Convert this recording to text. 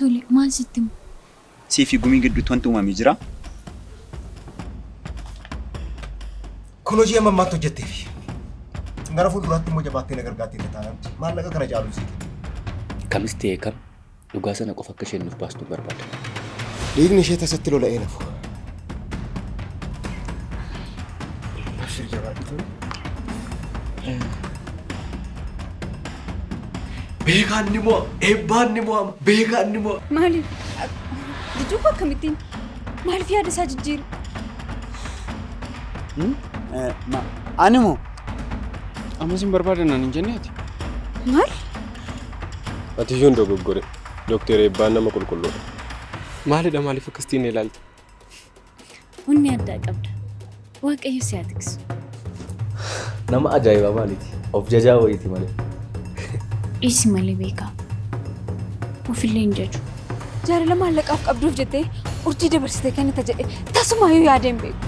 Tole, maal sitti himu? Sii fi Gumii gidduutti wanti uumame jiraa? Kun hojii amma ammaatti hojjetteefi. Gara fuulduraatti immoo jabaattee na gargaartee taanaan maallaqa kana caalu sii kenna. Kamis ta'e kam dhugaa sana qofa akka isheen nuuf baastu barbaada. Dhiigni ishee tasatti lola'ee nafu. Abshir jabaadhu tole. Beekaan ni mo'a, eebbaan ni mo'ama, beekaan ni mo'a. Maaliif? Jijjiiruu akkamittiin? Maaliif yaada isaa jijjiire? Ani moo? Amma sin barbaadan naan hin jenne ati. Maal? Ati iyyuu hin dogoggore. Dookter Eebbaan nama qulqulluudha. Maalidha maaliif akkasitti inni ilaalta? Onnee addaa qabda. Waaqayyo si haa tiksu. Nama ajaa'ibaa maaliiti? Of jajaa wayiiti malee. Dhiisi malee beekaa. Ofillee hin jaju. Jaalala maallaqaaf qabduuf jettee urjii dabarsitee kennita jedhe tasumaayyuu yaadee hin beeku.